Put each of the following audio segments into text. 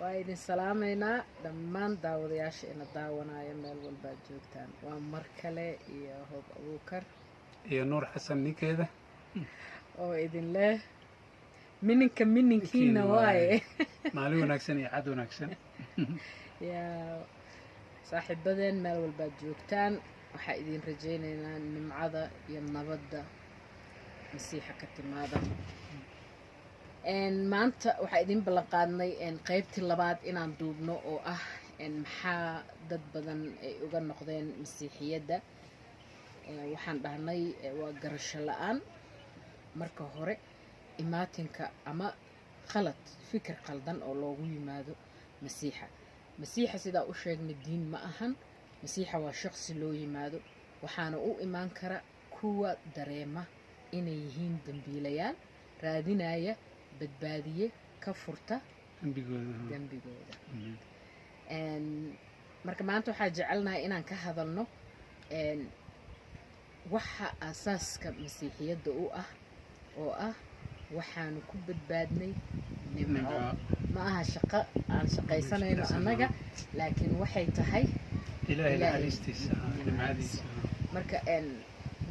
Waa idin salaamaynaa dhammaan daawadayaasha ina daawanaya meel walbaad joogtaan. Waa mar kale iyo Hoob Abuukar iyo Nuur Xasan ninkeeda oo idin leh mininka mininkiina waaye. Maalin wanaagsan iyo cad wanaagsan. Yaa saaxiibadeen, meel walbaad joogtaan, waxaa idin rajaynaynaa nimcada iyo nabadda Masiixa ka timaada. Maanta waxaa idin ballan qaadnay qaybtii labaad inaan duubno oo ah maxaa dad badan ay uga noqdeen Masiixiyadda. Waxaan dhahnay waa garasho la-aan marka hore imaatinka ama khalad, fikir qaldan oo loogu yimaado Masiixa. Masiixa, sidaa u sheegnay, diin ma ahan. Masiixa waa shaqsi loo yimaado, waxaana u imaan kara kuwa dareema inay yihiin dembiilayaal raadinaya badbaadiye ka furta dembigooda. Dembigooda. Marka maanta waxaa jecelnahay inaan ka hadalno waxa aasaaska Masiixiyadda u ah, oo ah waxaanu ku badbaadnay nimco. Nimco. Ma aha shaqo aan shaqaysanayno annaga, laakiin waxay tahay Ilaahay Ilaahay naxariistiisa, nimcadiisa. Marka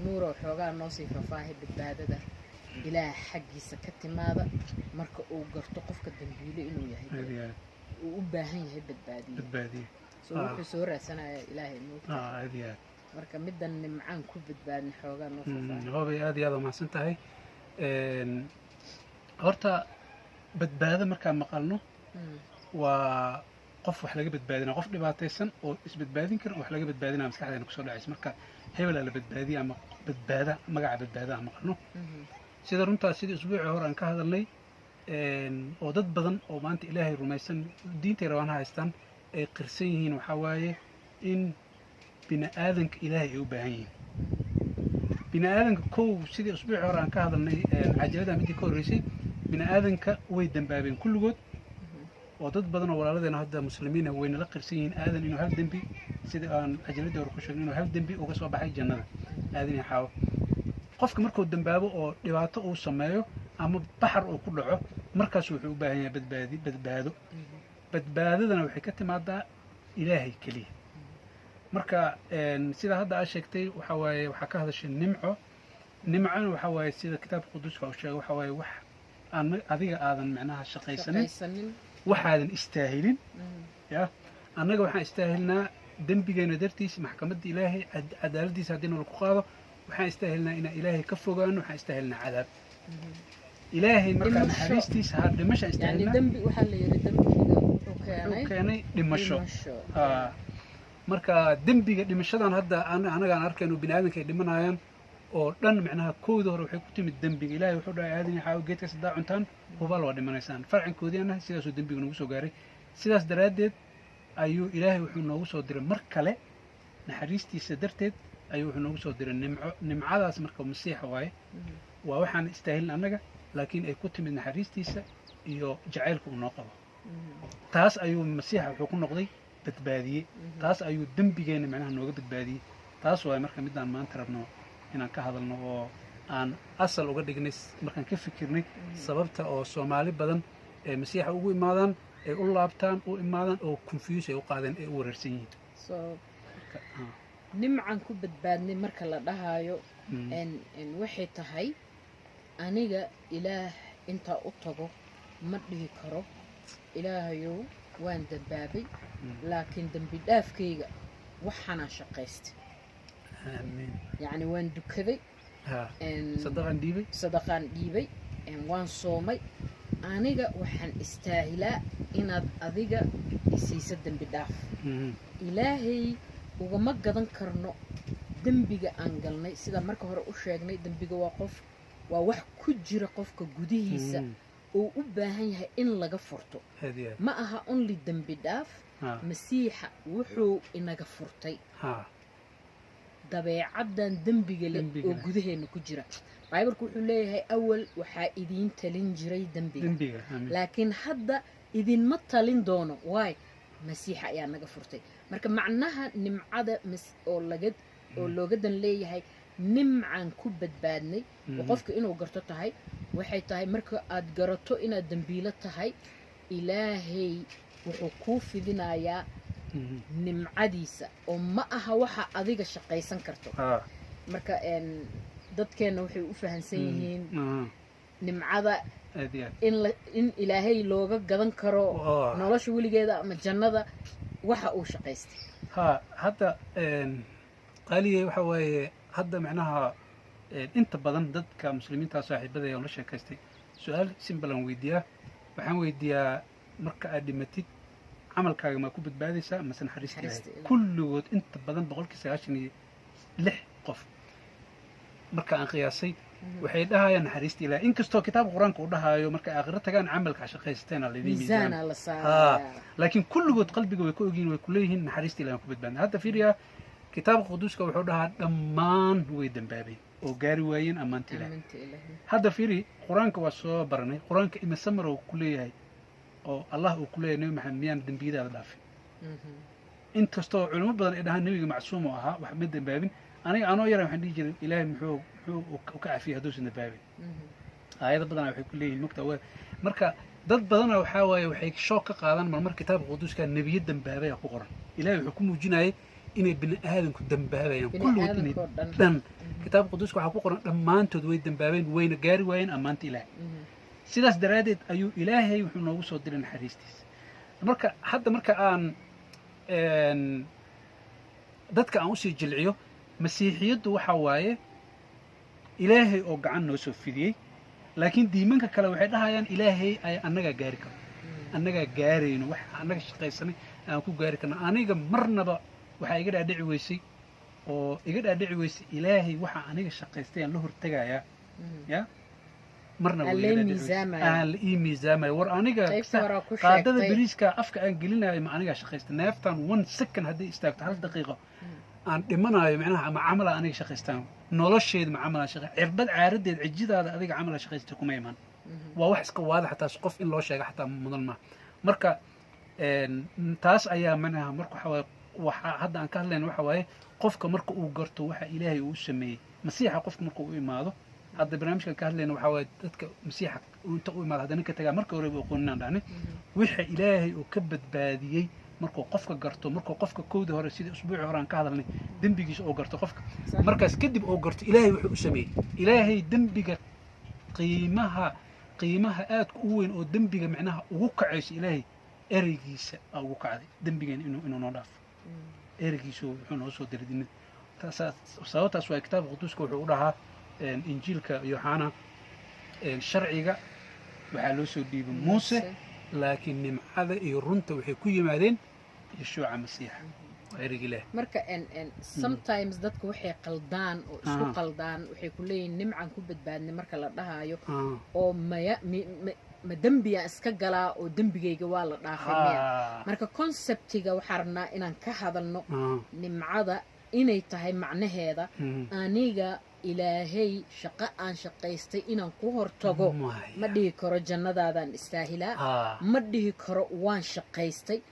Nuurow, xoogaa noo sii faahfaahay badbaadada Ilaah xaggiisa ka timaada marka uu garto qofka dambiile inuu yahay, Aad iyo aad. uu u baahan yahay badbaadiye. Badbaadiye. So wuxuu soo raadsanaya Ilaahay, moogta? Aad iyo aad. Marka middan nimcaan ku badbaadnay xoogaa noo faahfaahay. Hoobay, aad iyo aad waa mahadsan tahay. Horta badbaado markaan maqalno, waa qof wax laga badbaadinaya, qof dhibaataysan oo isbadbaadin karin oo wax laga badbaadinaya maskaxdeena kusoo dhacaysa marka hebelaa la badbaadiya ama badbaada, magaca badbaada aan maqalno. Sida runtaas, sidii usbuucii hore aan ka hadalnay, oo dad badan oo maanta Ilaahay rumaysan, diintay rabaan ha haystaan, ay qirsan yihiin, waxaa waaye in bini aadanka Ilaahay ay u baahan yihiin. Bini aadanka kow, sidii usbuucii hore aan ka hadalnay, cajalada midii ka horreysay, bini aadanka way dambaabeen kulligood, oo dad badan oo walaaladeena hadda Muslimiina waynala qirsan yihiin Aadan inuu hal dembi, sida aan cajaladii hore ku sheegnay, inuu hal dembi uga soo baxay jannada, Aadan iyo Xaawo. Qofka markuu dambaabo oo dhibaato uu sameeyo ama baxar uu ku dhaco, markaas wuxuu u baahan yahay badbaadi, badbaado. Badbaadadana waxay ka timaadaa Ilaahay keliya. Marka sida hadda aad sheegtay, waxa waaye waxaa ka hadashay nimco. Nimcona waxa waaye, sida Kitaabka Quduuska uu sheegay, waxa waaye wax aan adiga aadan micnaha shaqaysanin, shaqaysanin, waxaadan istaahilin. Ya annaga waxaan istaahilnaa dembigeena dartiis maxkamadda Ilaahay, cadaaladiisa haddii nala ku qaado, waxaan istaahilnaa inaan Ilaahay ka fogaano, waxaan istaahilnaa cadaab Ilaahay. Markaa Dhimasho. naxariistiisa ha dhimashaan yani istaahilnaa. Dembi waxaa la yidhi dembiga wuxuu keenay wuxuu keenay dhimasho. Dhimasho. Marka dembiga dhimashadan hadda anagaan arkayno, bini aadanka ay dhimanayaan oo dhan, micnaha kowda hore waxay ku timid dembiga. Ilaahay wuxuu dhahay Aadan iyo Xaawo: "Geedkaas haddaa cuntaan, hubaal waa dhimanaysaan." Farcankoodii annahay sidaasuu dembiga nagu soo gaaray. Sidaas daraaddeed ayuu Ilaahay wuxuu noogu soo diray mar kale naxariistiisa darteed ayuu wuxuu noogu soo diray nimco. Nimcadaas marka Masiixa waaye. Waa waxaan istaahilin annaga, laakiin ay ku timid naxariistiisa iyo jacaylka uu noo qabo. Taas ayuu Masiixa wuxuu ku noqday badbaadiye. Taas ayuu dembigeena micnaha nooga badbaadiyey. Taas waaye marka midaan maanta rabno inaan ka hadalno oo aan asal uga dhignay markaan ka fikirnay sababta oo Soomaali badan ee Masiixa ugu imaadaan, ay u laabtaan, u imaadaan oo confuse ay u qaadeen, ay u wareersan yihiin. So nimcan ku badbaadnay marka la dhahaayo, en waxay tahay aniga Ilaah intaa u tago ma dhihi karo: "Ilaahayow, waan dambaabay, laakiin dembi dhaafkayga waxaanaan shaqaystay." Aamiin. Yacni waan dukaday, Sadaqaan dhiibay. Sadaqaan dhiibay, waan soomay, aniga waxaan istaahilaa inaad adiga isiisa dembi dhaaf. Ilaahay ugama gadan karno dembiga aan galnay. Sida marka hore u sheegnay, dembiga waa qof, waa wax ku jira qofka gudihiisa oo u baahan yahay in laga furto. Aad iyo aad. Ma aha only dembi dhaaf. Masiixa wuxuu inaga furtay dabeecaddan dembiga leh Dembiga oo leh. gudaheena ku jira. Baibalku wuxuu leeyahay: "Awal waxaa idiin talin jiray dembiga, dembiga, aamiin, laakiin hadda idinma talin doono." Waay? Masiixa ayaa naga furtay. Marka macnaha nimcada oo laga oo looga dan leeyahay nimcaan ku badbaadnay oo qofka inuu garto tahay, waxay tahay marka aad garato inaad dembiilo tahay, Ilaahay Wuxuu kuu fidinayaa nimcadiisa, oo ma aha waxa adiga shaqaysan karto. Marka dadkeenna waxay u fahansan yihiin nimcada Aad iyo aad. in Ilaahay looga gadan karo nolosha weligeeda ama jannada waxa uu shaqaystay. Ha, hadda qaaliye, waxa waaye hadda macnaha inta badan dadka muslimiinta saaxiibada ee aan la sheekaystay, su-aal simple aan weydiiyaa. Waxaan weydiiyaa, marka aad dhimatid camalkaaga maa ku badbaadaysaa mase naxariista Naxariista Ilaahay? Ilaahay. Kulligood inta badan, 96% qof marka aan qiyaasay, waxay dhahayaan naxariista Ilaahay, inkastoo kitaabka Qur-aanka uu dhahayo markay aakhiro tagaan camalka shaqaysateen aa laydin miisaama. Miisaanaa la saaraya. Laakiin kulligood qalbiga way ka ogyihiin, way kuleeyihiin naxariista Ilahi aan ku badbaadna. Hadda fiiriya, kitaabka quduuska wuxuu dhahaa dhammaan way dambaabeen oo gaari waayeen ammaanta Ilahi. Ammaanta Ilaahay. Hadda fiiri, Qur-aanka waa soo baranay. Qur-aanka imise mar uu ku leeyahay oo Allah uu ku leeyahay, Nebi Maxamed, miyaan dembiyadaada dhaafin? Inkastoo culimo badan ay dhahaan nebiga macsuum oo ahaa, wax ma dembaabin. Aniga anoo yara waxaan dhihi jiray, Ilaahay muxuu u ka cafiyay hadduusan dembaabin? Aayado badanaa waxay ku leeyihiin mugta marka dad badana waxaa waaye waxay shoog ka qaadan marmar kitaabka quduuska nebiyo dembaabaya ku qoran. Ilaahay wuxuu ku muujinayay inay bini aadamku dembaabayaan. Bini kulligood inay aadamka oo dhan. Dhan kitaabka quduuska waxaa ku qoran dhammaantood way dembaabeen, wayna gaari waayeen ammaanta Ilaahay. Sidaas daraaddeed ayuu Ilaahay wuxuu noogu soo diray naxariistiisa. Marka hadda marka aan dadka aan usii jilciyo, masiixiyaddu waxa waaye Ilaahay oo gacan noo soo fidiyey, laakiin diimanka kale waxay dhahayaan Ilaahay ay annagaa gaari karo, annagaa gaarayno, wax annaga shaqaysanay aan ku gaari karno. Aniga marnaba waxaa iga dhaadhici weysay oo iga dhaadhici weysay Ilaahay waxa aniga shaqaystay aan la hortegayaa ya marnaba Aan way iga lay dhaadhici weysay. miisaamayo. Aan la ii miisaamayo. War aniga Qaybta horaa ku qaadada sheegtay. beriiska afka aan gelinayo ma anigaa shaqaystay? Neeftan one second haddii istaagto, hal daqiiqo aan dhimanayo, micnaha ama camala aniga shaqaystaan? Nolosheeda ma camalaa shaqay? Cirbad caaradeed cijidaada adiga camalaa shaqaystay kuma iman. Waa wax iska waadax, taas qof in loo sheega xataa mudan maaha. Marka taas ayaa manaha. Marka waxa waaye, waxa hadda aan ka hadlayna waxa waaye qofka marka uu garto waxa Ilaahay uu u sameeyey, Masiixa qofka marka uu imaado. Hadda barnaamijkan ka hadlayna waxa waaye dadka Masiixa inta u imaado haddana ka tagaa, marka horeba aqooninaan dhahnay waxa Ilaahay uu ka badbaadiyey. Markuu qofka garto, markuu qofka kowdii hore, sidii usbuucii hore aan ka hadalnay, dembigiisa oo garto qofka, markaas kadib oo garto Ilaahay wuxuu u sameeyey, Ilaahay dembiga qiimaha aadka u weyn oo dembiga micnaha ugu kacayso, Ilaahay ereygiisa aa ugu kacday dembigeena inuu noo dhaafo. Ereygiisu wuxuu noo soo diray dinida. Sababtaas waa kitaabka quduuska wuxuu u dhahaa Injiilka Yooxana, sharciga waxaa loo soo dhiibay Muuse, laakiin nimcada iyo runta waxay ku yimaadeen Yeshuuca Masiixa. Waa ereyga Ilaah. Marka sometimes dadka waxay qaldaan oo isku qaldaan, waxay ku leeyihin nimcan ku badbaadnay marka la dhahaayo oo maya ma dembiyaa iska galaa oo dembigayga waa la dhaafay miya? Marka conceptiga waxaa rabnaa inaan ka hadalno nimcada inay tahay macnaheeda aniga Ilaahay shaqo aan shaqaystay inaan ku hortago ma dhihi karo jannadaadaan istaahilaa, ma dhihi karo waan shaqaystay.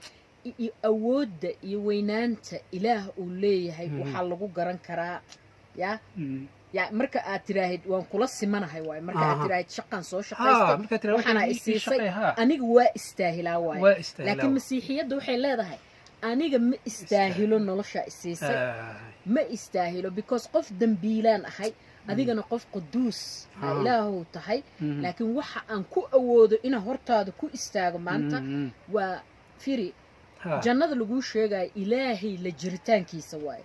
Iyo awoodda iyo weynaanta Ilaah uu leeyahay waxaa lagu garan karaa ya ya marka aad tiraahid waan kula simanahay waaye, marka aad tiraahid shaqaan soo shaqaystay, markaad tiraahid waxaana waxay ii isiisay shaqay, haa. Aniga waa istaahilaa waaye. Waa istaahilaa. Laakiin masiixiyadda waxay leedahay aniga ma istaahilo nolosha isiisay, ma istaahilo because qof dembiilaan ahay, adigana qof quduus Ilaahow tahay, laakiin waxa aan ku awoodo inaan hortaada ku istaago maanta waa firi jannada laguu sheegayo Ilaahay la jiritaankiisa waaye.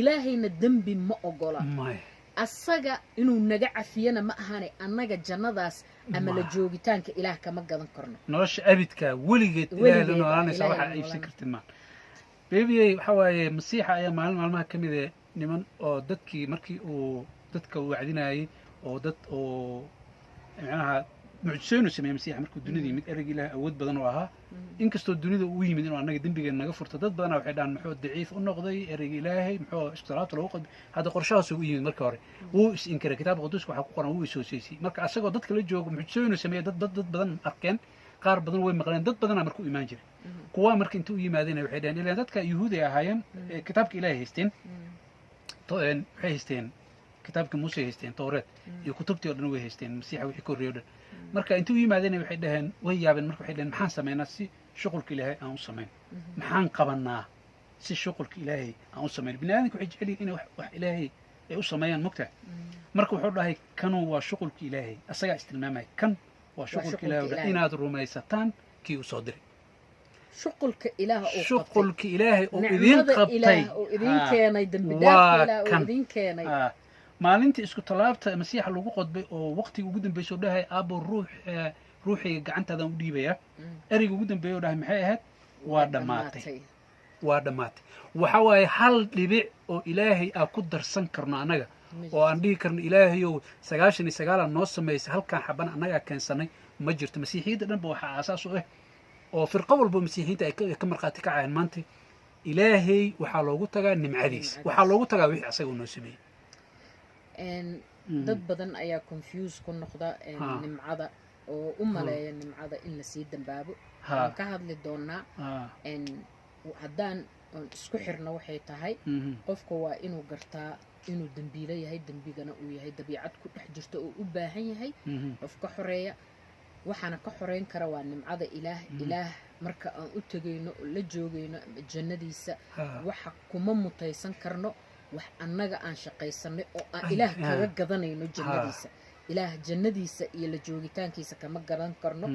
Ilaahayna dembi ma ogola. Maya. Asaga inuu naga cafiyana ma ahane, annaga jannadaas ama la joogitaanka Ilaah kama gadan karno. Nolosha abidka weligeed Ilaahay la Weligeed, noolaanaysa Ilaahay waxaa la iibsan noolaan. kartid maan bebiyey. Waxa waaye Masiixa ayaa maalin maalmaha ka mid eh niman oo dadkii markii uu dadka wacdinayay oo dad oo micnaha mucjisooyin uu sameeyey Masiixa markuu dunida yimid, ereyga Ilaahay awood badan oo ahaa, inkastoo dunida uu yimid inuu annaga dembigeena naga furto, dad badanaa waxay dhahaan muxuu daciif u noqday ereyga Ilaahay, muxuu ishtiraatu lagu qadbi? Hadda qorshahaasuu u yimid. Marka hore wuu is inkiray, kitaabka quduuska waxaa ku qoran wuu is hooseysay. Marka asagoo dadka la joogo mucjisooyin uu sameeyey, dad badan arkeen, qaar badan way maqleen, dad badanaa marka u imaan jiray. Kuwa marka inta u yimaadeen waxay dhaheen, ilaan dadka Yuhuudi ay ahaayeen, ee kitaabka Ilaahay haysteen, waxay haysteen Kitaabka Muuse ay haysteen, Towreed iyo kutubtii oo dhan way haysteen, Masiixa wixii ka horreeyay o dhan. Marka intii u yimaadeen waxay dhaheen, way yaabeen. Marka waxay dhaheen, maxaan samaynaa si shuqulka Ilaahay aan u samayn? Maxaan qabanaa si shuqulka Ilaahay aan u samayn? Bini aadamka waxay jecel yihiin inay wax Ilaahay ay u sameeyaan, mogtahay? Marka wuxuu dhahay, kanu waa shuqulka Ilaahay. Asagaa istilmaamaya, kan waa shuqulka shuqulka Ilaahay Ilaahay. Inaad rumaysataan kii u soo diray. Shuqulka Ilaah uu qabtay. Shuqulka Ilaahay oo idiin nicmada qabtay. Ilaah oo idiin keenay, dembi waa dhaafka Ilaah oo kan. idiin keenay. Maalintii isku tallaabta Masiixa lagu qodbay oo waqtiga ugu dambeysay oo dhahay, "Aabo, ruux ruuxayga gacantaadan u dhiibaya," ereyga ugu dambeeya oo dhahay maxay ahayd? "Waa dhammaatay." Waa dhammaatay. Waxa waaye, hal dhibic oo Ilaahay aan ku darsan karno annaga oo aan dhihi karno, "Ilaahayow, 99aa noo samaysay, halkaan xaban annagaa keensanay," ma jirto. Masiixiyadda dhanba waxaa aasaas u ah oo firqo walba masiixiyiinta ay ka markhaati kacayaan maanta, Ilaahay waxaa loogu tagaa nimcadiisa. Nimcadiisa. Waxaa loogu tagaa wixii asaga uu noo sameeyey. Dad badan ayaa confuse ku noqda nimcada oo u maleeya nimcada in lasii dambaabo. Waan ka hadli doonaa. Haddaan oon isku xirno, waxay tahay, qofka waa inuu gartaa inuu dembiilo yahay, dembigana uu yahay dabiicad ku dhex jirto oo u baahan yahay qof ka xoreeya. Waxaana ka xoreyn kara waa nimcada Ilaah. Ilaah marka aan u tegayno oo la joogayno ama jannadiisa, waxa kuma mutaysan karno wax annaga aan shaqaysanay oo aan Ilaah kaga gadanayno jannadiisa. Ilaah jannadiisa iyo la joogitaankiisa kama garan karno.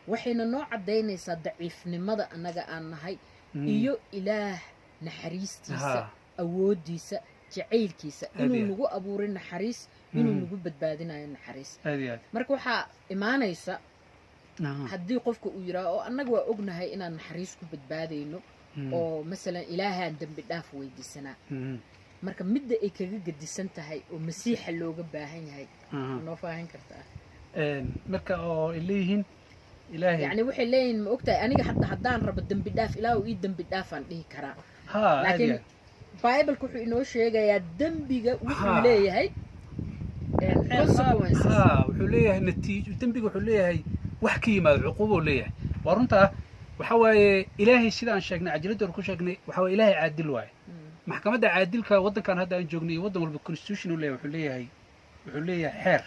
Waxayna noo caddaynaysaa daciifnimada annaga aan nahay iyo Ilaah naxariistiisa, awooddiisa, jacaylkiisa, Aad inuu iyo aad. nagu abuuray naxariis, inuu nagu badbaadinayo naxariis. Aad iyo aad. Marka waxaa imaanaysa, haddii qofka uu yidhaaho, oo annaga waa ognahay inaan naxariis ku badbaadayno, oo masalan Ilaahaan dembi dhaaf weydiisanaa, marka midda ay kaga gedisan tahay oo Masiixa looga baahan yahay, noo faahin kartaa? Marka oo ay leeyihiin Ilaahay Yacni waxay leeyihiin, ma ogtahay, aniga hadda haddaan rabo dembi dhaaf, Ilaahu ii dembi dhaafaan dhihi karaa. Ha, aad iyo Laakiin aad. Bibleka wuxuu inoo sheegayaa dembiga wuxuu leeyahay consequences. Ha, wuxuu leeyahay natiijo. Dembiga wuxuu leeyahay wax ka yimaado, cuquubuu leeyahay. Waa runta. Waxa waaye, Ilaahay sida aan sheegnay, cajiladda hore ku sheegnay, waxa waaye, Ilaahay caadil waaye. Maxkamadda caadilka waddankan hadda aan joognay iyo waddan walba constitution uu leeyahay, wuxuu leeyahay xeer.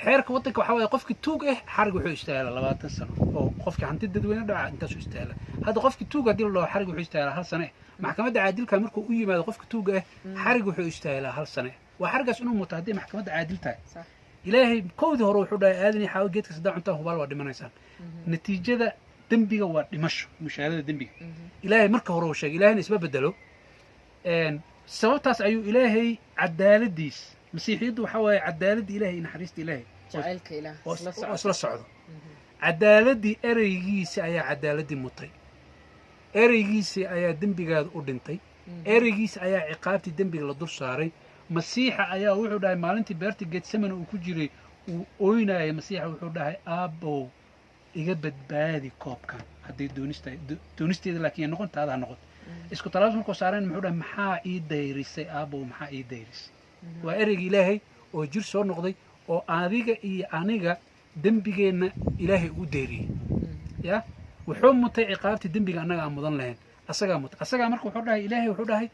Xeerka waddanka waxa waaye, qofkii tuug ah xarig wuxuu istaahilaa 20 sano, oo qofkii hanti dadweyne dhaca intaasuu istaahila. Hadda qofkii tuug haddii la dhaho xarig wuxuu istaahilaa hal sane, maxkamadda caadilka markuu u yimaado qofka tuuga ah, xarig wuxuu istaahilaa hal sane, waa xarigaas inuu muto haddii maxkamadda caadil tahay. Ilaahay kowdii hore wuxuu dhahay Aadan iyo Xaawo, "Geedka saddaa cuntaan, hubaal waa dhimanaysaan." Natiijada dembiga waa dhimasho, mushaarada dembiga. Ilaahay marka hore uu sheegay, Ilaahayna isma bedelo. Sababtaas ayuu Ilaahay cadaaladiis, masiixiyaddu waxaa waaye cadaaladda Ilaahay iyo naxariista Ilaahay jacaylka Ilaah oo isla oo socda. Isla socdo. Cadaaladii ereygiisa ayaa cadaaladii mutay, ereygiisii ayaa dembigaada u dhintay, ereygiisa ayaa ciqaabtii dembiga la dul saaray. Masiixa ayaa wuxuu dhahay, maalintii beerta Getsemane uu ku jiray, uu ooynayay, Masiixa wuxuu dhahay, "Aabbow, iga badbaadi koobkan hadday doonista doonisteeda, laakiin noqon taada ha noqoto." Isku talaabas markuu saareen muxuu dhahay? "Maxaa ii dayrisay, aabbow? Maxaa ii dayrisay?" Waa ereyga Ilaahay oo jir soo noqday oo adiga iyo aniga dembigeenna Ilaahay uu dayriyey. Ya wuxuu mutay ciqaabtii dembiga annaga aan mudan lahayn, asagaa mutay. Asagaa marka wuxuu dhahay, Ilaahay wuxuu dhahay,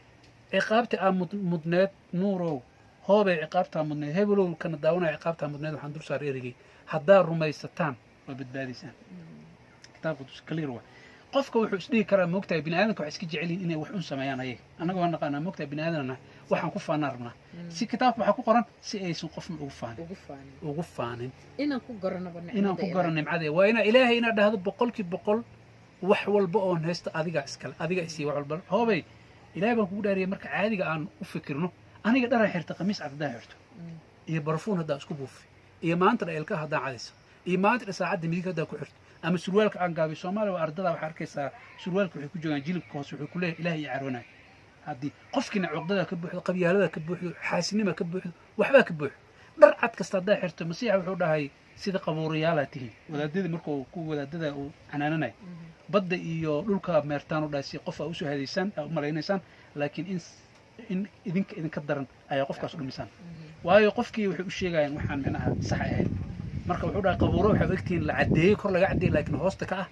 "Ciqaabtii aa mudneed, Nuurow, hoobay, ciqaabtaa mudneed, hebelow, kana daawanaya, ciqaabtaa mudneed waxaan dul saaray ereygay. Haddaa rumaysataan waa badbaadaysaan." Kitaabka clear waa. Qofka wuxuu isdhihi karaa, moogtahay, bini aadamka waxay iska jecel yihiin inay wax un sameeyaan ayaga. Annaga waa naqaanaa, moogtahay, bini aadanna waxaan ku faanaa rabnaa. Si kitaabka waxaa ku qoran si aysan qofna ugu faanin. Ugu faanin. Ugu faanin. Inaan ku garanaba inaan nicmada ku garo Ilaah. Nimcada waa inaa Ilaahay inaad dhahdo 100%, "Wax walba oon haysto adigaa iskale, adiga isii wax walba." Hoobay, Ilaahay baan kugu dhaariyay, marka caadiga aan u fikirno, aniga dharan xirta, qamiis cad haddaan xirto, iyo barafuun haddaan isku buufi, iyo maanta dha ilkaha haddaan cadayso, iyo maanta dha saacadda midig haddaan ku xirto, ama surwaalka aan gaabiyo. Soomaaliya waa ardada, waxaa arkaysaa surwaalka waxay ku joogaan jilibka hoose. Wuxuu ku leeyahay, "Ilaahay ii caroonaya." Haddii qofkiina cuqdada ka buuxdo, qabyaalada ka buuxdo, xaasinima ka buuxdo, waxbaa ka buuxdo, dhar cad kasta haddaa xirto, Masiixa wuxuu dhahay, "Sida qabuurayaalaa tihiin." Wadaadadii markuu ku wadaadada uu canaananayo, "Badda iyo dhulka meertaan," u dhahay, "si qof aa usoo hadaysaan aa u malaynaysaan, laakiin in idinka daran ayaa qofkaas u dhumisaan." Waayo qofkii waxay u sheegayaan waxaan micnaha sax ahayn. Marka wuxuu dhahay, "Qabuuro waxay u egtihiin la caddeeyey, kor laga caddeeyey, laakiin hoosta ka ah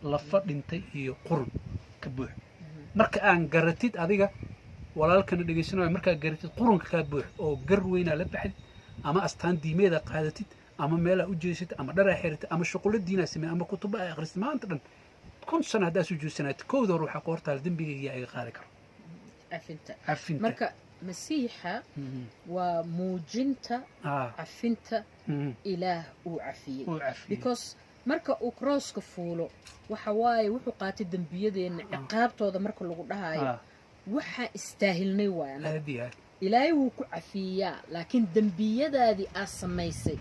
lafa dhintay iyo qurun ka buux." Marka aan garatid adiga. Walaalkana dhegaysanayo, markaa garatid qurunka kaa buux oo gar weynaa la baxdid ama astaan diimeeda qaadatid ama meelaa u jeesatid ama dharaa xiratid ama shuqulo diinaa samey ama kutuba ay akhrisid, maanta dhan 1000 sano haddaa sujuudsanaatid, kowda hore waxaa ku hortaala dembigayga iga qaadi karo. Cafinta. Cafinta. Marka Masiixa waa muujinta cafinta Ilaah uu cafiyey. Uu cafiyey. Because marka uu crosska fuulo, waxa waaye wuxuu qaatay dembiyadeenna ciqaabtooda. Marka lagu dhahayo waxaa istaahilnay waay annaga. Aad iyo aad. Ilaahay wuu ku cafiyaa, laakiin dembiyadaadii aad samaysay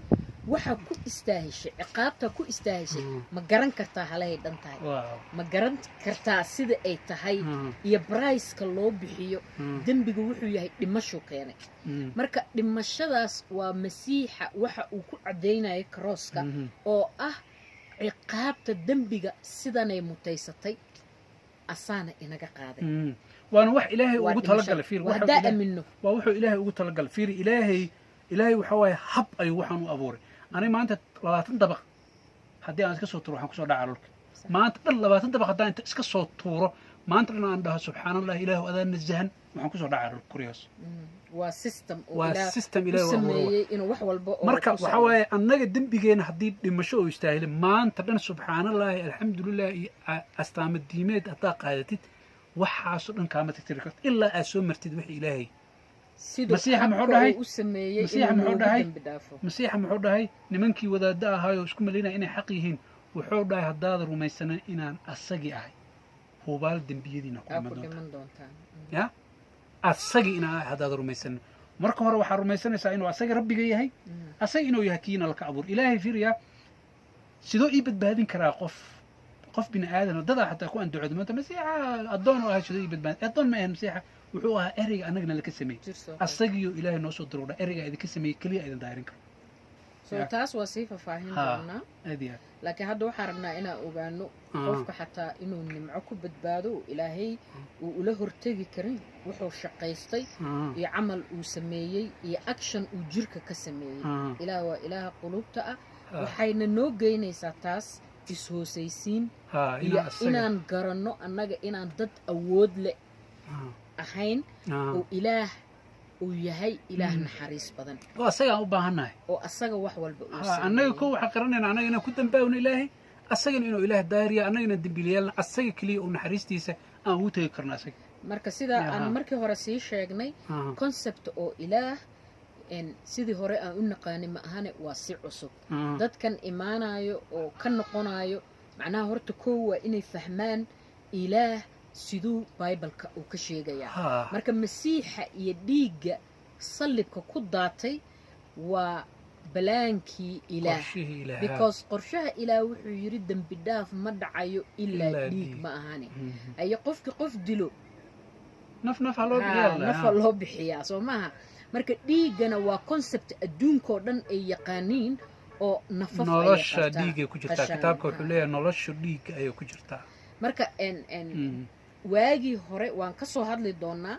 waxa ku istaahishay, ciqaabta ku istaahishay, ma garan kartaa halahay dhan tahay? Ma garan kartaa sida ay tahay iyo priceka loo bixiyo? Dembiga wuxuu yahay dhimashu keenay. Marka dhimashadaas waa Masiixa waxa uu ku caddaynaya crosska oo ah ciqaabta dembiga sidanay mutaysatay, asaana inaga qaaday. Waana wax Ilaahay Waa ugu dhimashada. talagalay, fiir. Waa haddaa amino. Waa wuxuu Ilaahay ugu talagalay. Fiir, Ilaahay waxa waaye hab ayuu waxaan u abuuray. Ani maanta 20 dabaq haddii aan iska soo tuuro, waxaan kusoo dhacaa dhulka. Maanta dhan 20 dabaq haddaan inta iska soo tuuro, maanta dhan aan dhaho "Subxaan Allah, Ilaahu adaa nasahan," waxaan kusoo dhacaa dhulka kuryaas. Waa system oo Waa Ilaah system u Ilaahay u abuuray. sameeyey inuu wax walba oo Marka ku waxa socdo. waaye annaga dembigeena haddii dhimasho oo istaahilay, maanta dhan subxaanallaahi, alxamdulilah iyo astaamo diimeed haddaa qaadatid, waxaasoo dhan kaama tirtiri karto ilaa aad soo martid wixii Ilaahay. Siduu Masiixa muxuu habka dhahay? uu u sameeyey Masiixa inuu muxuu noogu dhahay? dembi dhaafo. Masiixa muxuu dhahay? Nimankii wadaadda ahaayoo isku malaynaya inay xaq yihiin, wuxuu dhahay, "Haddaad rumaysanan inaan asagii ahay, hubaal dembiyadiina ku Aa dhiman ku doontaa." dhiman doontaan. Ya asagii inaan ahay haddaad rumaysanin. Marka hore waxaa rumaysanaysaa inuu asaga Rabbiga yahay, asaga inuu yahay kiina laka abuur. Ilaahay fiiriya, sidoo ii badbaadin karaa qof bini aadan oo dadaa xataa ku andacooda maanta, "Masiixa addoon oo ahay, sidoo ii badbaadin?" Addoon ma ahan Masiixa, wuxuu ahaa ereyga annagana laka sameeyey. Jir soo. Asagiyo Ilaahay noo soo dirow dha ereyga idinka sameeyey keliya idin daahirin karo. So taas waa sii faahfaahin doonaa. Aad iyo aad. Laakiin hadda waxaan rabnaa inaan ogaano qofka xataa inuu nimco ku badbaado oo Ilaahay uu ula hortegi karin wuxuu shaqaystay iyo camal uu sameeyey iyo action uu jirka ka sameeyey. Ilaah waa Ilaaha qulubta ah. Waxayna noo geynaysaa taas is-hoosaysiin iyo inaan asaga inaan garanno annaga inaan dad awood leh ahayn oo Ilaah uu yahay Ilaah naxariis badan. Oo asagaan u baahannahay. Oo asaga wax walba uu Annaga sameeyey. ko waxaan qaranaynaa annaga inaan ku dambaawno Ilaahay, asagana inuu Ilaah daahiriya, annagana dembiilayaalna, asaga keliya uu naxariistiisa aan ugu tegi karno asaga. Marka sidaa aan markii hore sii sheegnay, concept oo Ilaah sidii hore aan u naqaanay ma ahane, waa si cusub. Dadkan imaanayo oo ka noqonayo, macnaha horta kow waa inay fahmaan Ilaah siduu Bibleka uu ka sheegayaa. Marka Masiixa iyo dhiigga sallibka ku daatay waa plankii Ilaah. Qorshihii Ilaah. Because qorshaha Ilaah wuxuu yidhi dembi dhaaf ma dhacayo ilaa Ilaa dhiig dhiig. ma ahane. Aye, qofkii qof dilo, naf naf ha loo bixiyaa. Nafa loo bixiyaa, soo maaha? Marka dhiiggana waa concept adduunkoo dhan ay yaqaaniin oo nafaf ayay Nolosha qabtaa, dhiiggay ku jirtaa. qashaan. Kitaabka wuxuu leeyahay nolosha dhiigga ayay ku jirtaa. Marka waagii hore waan ka soo hadli doonaa.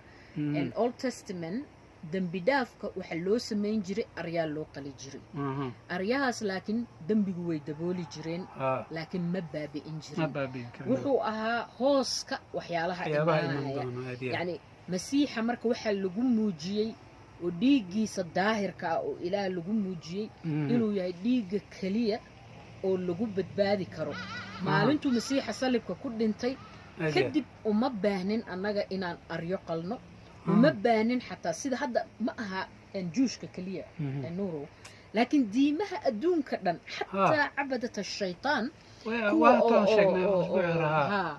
Old Testament dembi dhaafka waxaa loo samayn jiray aryaa loo qali jiray. Aryahaas laakiin dembigu way dabooli jireen, laakiin ma baabi'in Ma jirin. baabi'in karin. Wuxuu ahaa hooska waxyaalaha waxyaabaha iman imaanaya. doono, aad iyo aad. Yacni Masiixa marka waxaa lagu muujiyey oo dhiiggiisa daahirka ah oo Ilaah lagu muujiyey inuu yahay dhiigga keliya oo lagu badbaadi karo. Maalintuu Masiixa salibka ku dhintay Aad iyo aad. kadib, uma baahnin annaga inaan aryo qalno, uma baahnin xataa sida hadda ma aha Jewishka keliya, Nuurow, laakiin diimaha adduunka dhan, xataa cabadat ashaytaan, kuwa Waa taan sheegnay usbuucii hore.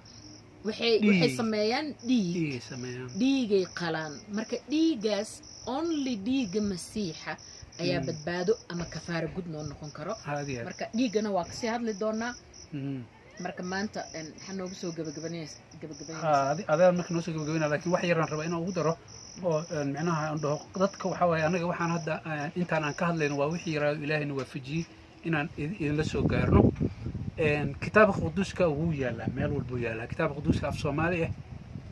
Waxay Dhiig. sameeyaan dhiig. Dhiigay sameeyaan. Dhiigay qalaan. Marka dhiigaas, only dhiigga Masiixa ayaa badbaado ama kafaaro gud noo noqon karo. Aad iyo aad. Marka dhiiggana waa kasii hadli doonaa. Marka maanta maxaa noogu soo gabagabanaysa gabagabaynaysa? Adaa marka noo soo gabagabeynaa, laakiin wax yaraan rabaa inaan ugu daro oo micnaha aan dhaho dadka waxaa waaye annaga waxaan hadda intaan aan ka hadlayno waa wixii yaraayo Ilaahayna waafajiyey inaan idinla soo gaarno. Kitaabka Quduuska wuu yaalaa, meel walbuu yaalaa kitaabka Quduuska af Soomaali ah.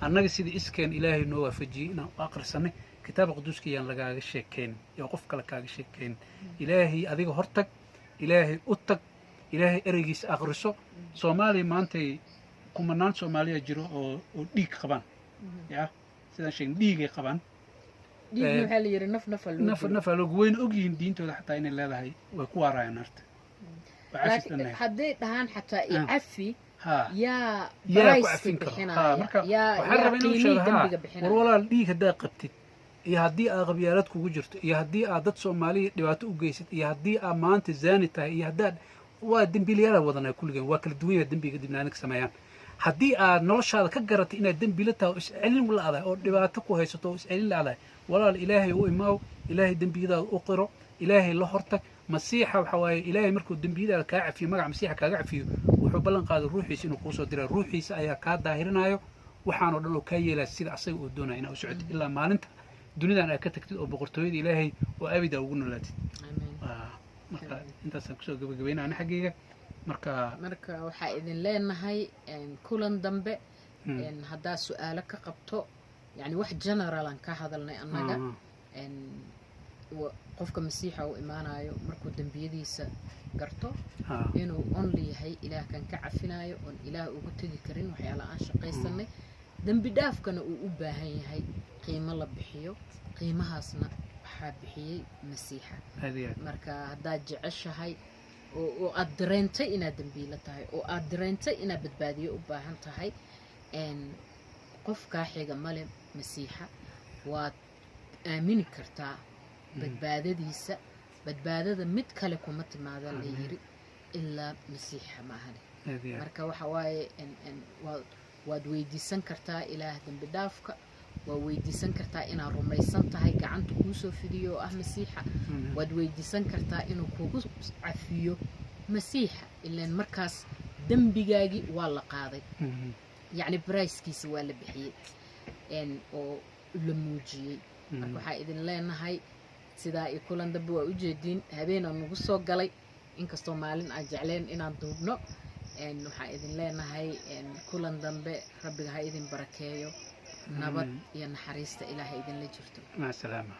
Annaga sidii iskeen Ilaahay noo waafajiyey inaan u aqrisanay kitaabka Quduuska, yaan lagaaga sheekeyn iyo qof kale kaaga sheekeyn. Ilaahay adiga hortag, Ilaahay u tag, Ilaahay ereygiisa aqriso. Soomaaliya maantay kumanaan Soomaaliya jiro oo dhiig qabaan ya. Sidaan sheegin, dhiigay qabaan. Dhiigna waxaa la yidhi naf nafa loo naf dilo. Nafa loogu wayna ogyihiin diintooda xataa inay leedahay way ku waarayaan naarta. Waa cafis Laakiin dhannahay. hadday dhahaan xataa i cafi, yaa yaa ku price cafin karo? bixinaya? Marka yaa waxaan yaa rabaa inuu qiimihii sheego dembiga war bixinaya? Walaal, dhiig haddaa qabtid, iyo haddii aad qabyaalad kugu jirto, iyo haddii aad dad Soomaaliya dhibaato u geysad, iyo haddii aad maanta zaani tahay, iyo haddaad waa dembiilayaala wadanaa kulligeen, waa kala duwan yahay dembiga dibnaanka sameeyaan. Haddii aad noloshaada ka garatay inaad dembiila tahay oo iscelin la'dahay oo dhibaato ku haysato oo iscelin la'dahay, walaal, Ilaahay u imaaw, Ilaahay dembiyadaada u qiro, Ilaahay la hortag. Masiixa waxa waaye, Ilaahay markuu dembiyadaada kaa cafiyo, magaca Masiixa kaaga cafiyo, wuxuu ballan qaaday ruuxiisa inuu kuusoo dira. Ruuxiisa ayaa kaa daahirinayo waxaanoo dhan oo kaa yeelaya sida asaga uu doonaya inaa u socotid ilaa maalinta dunidan aad ka tagtid oo boqortooyada Ilaahay oo abida ugu noolaatid. Amiin. Marka intaasaan kusoo gabagabeynaa ani xaggayga marka. Marka waxaa idin leenahay kulan dambe. Haddaa su-aalo ka qabto, yani wax general aan ka hadalnay annaga, qofka Masiixa u imaanayo markuu dembiyadiisa garto inuu only yahay Ilaah kan ka cafinayo, oon Ilaah ugu tegi karin waxyaala aan shaqaysanay, dembi dhaafkana uu u baahan yahay qiimo la bixiyo, qiimahaasna waxaa bixiyey Masiixa. Aad iyo aad. Marka haddaad jeceshahay oo aad dareentay inaad dembiilo tahay oo aad dareentay inaad badbaadiyo u baahan tahay, qofkaa xiga male Masiixa, waad aamini kartaa badbaadadiisa. Badbaadada mid kale kuma timaada la Amiin. yiri ilaa Masiixa maahane. Aad iyo aad. Marka waxa waaye waad weydiisan kartaa Ilaah dembi dhaafka, waa weydiisan kartaa inaad rumaysan tahay gacanta kuusoo fidiyo oo ah Masiixa. Waad weydiisan kartaa inuu kugu cafiyo Masiixa, ilaan markaas dembigaagii waa la qaaday, yacni price-kiisa waa la bixiyey oo la muujiyey. Marka waxaa idin leenahay sidaa iyo kulan dambe. Waa ujeediin habeenaa nagu soo galay, inkastoo maalin aan jecleen inaan duubno. Waxaa idin leenahay kulan dambe. Rabbiga ha idin barakeeyo, nabad Amiin. iyo naxariista Ilaaha idinla jirto. Maca salaama.